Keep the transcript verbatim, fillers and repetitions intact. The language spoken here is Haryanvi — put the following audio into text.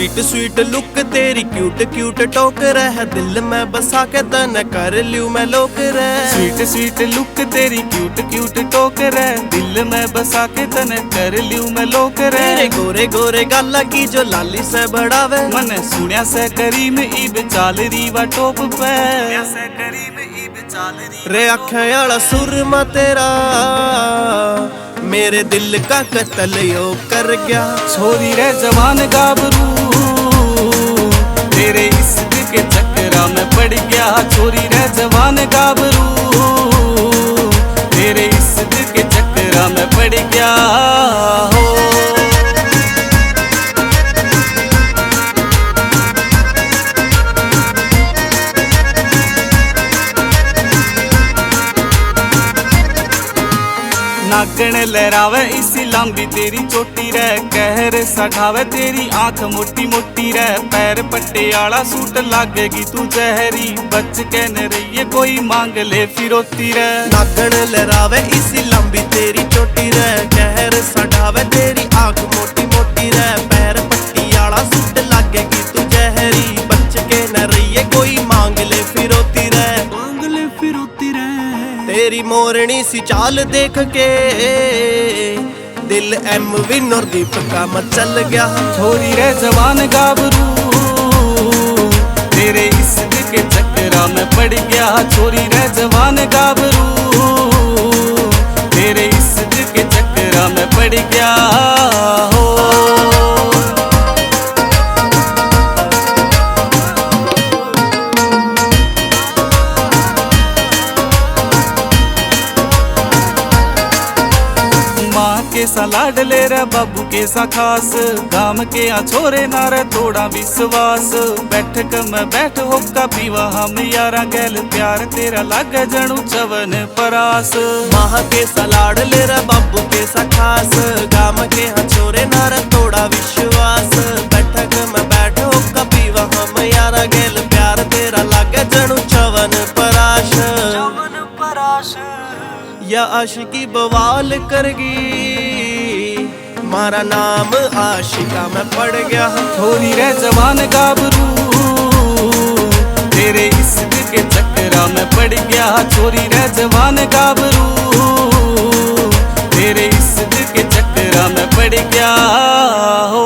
स्वीट स्वीट लुक तेरी, क्यूट क्यूट टोक रह, दिल में बसा के तने कर ल्यू मैं लोक रह। स्वीट स्वीट लुक तेरी, क्यूट क्यूट टोक रह, दिल में बसा के तने कर ल्यू मैं लोक रह। तेरे गोरे गोरे गाला की जो लाली से बढ़ावे, मने सुण्या से करीम इब चाल री वा टॉप पे। रे आँखें आला सुरमा तेरा, मेरे दिल का कत्ल यो कर गया। छोरी रे जवान गाबरू, तेरे इश्क के चक्करा में पड़ गया। छोरी रे जवान गाबरू, तेरे इश्क के चक्करा में पड़ गया। हो नागण लहरावे इसी लंबी तेरी चोटी रे, कहर सठावे तेरी आंख मोटी मोटी रे। पैर पट्टे आला सूट लागेगी तू जहरी, बच के न रहिए कोई मांग ले फिरौती रे। नागण लहरावे इसी लंबी तेरी चोटी रे, कहर सठावे तेरी आंख मोटी मोटी रे। पैर पट्टी आला सूट लागेगी तू जहरी, बच के न रहिए कोई मांग ले फिरौती रे। मांग ले फिरौती रे। तेरी मोरनी सी चाल देख के दिल एम विन और दीपका मचल गया। छोरी रे जवान गाबरू, तेरे इश्क के चक्करा में पड़ गया। छोरी रे जवान गाबरू, तेरे इश्क के चक्करा में पड़ गया। हो माँ के सा लाडले रे, बाबू के सा खास, गाम के आ छोरे ना रे तोड़ा विश्वास। बैठक में बैठ होका पीवा हम यारा गैल, प्यार तेरा लागे जणू चवन परास। माँ के सा लाडले रे, बाबू के सा खास, गाम के आ छोरे ना रे तोड़ा विश्वास। बैठक में बैठ होका पीवा हम यारा गैल, प्यार तेरा लागे जणू चवन परास। या आशिकी बवाल करगी, मारा नाम आशिका में पड़ गया। छोरी रे जवान गाबरू, तेरे इश्क के चक्करा में पड़ गया। छोरी रे जवान गाबरू, तेरे इश्क के चक्करा में पड़ गया। हो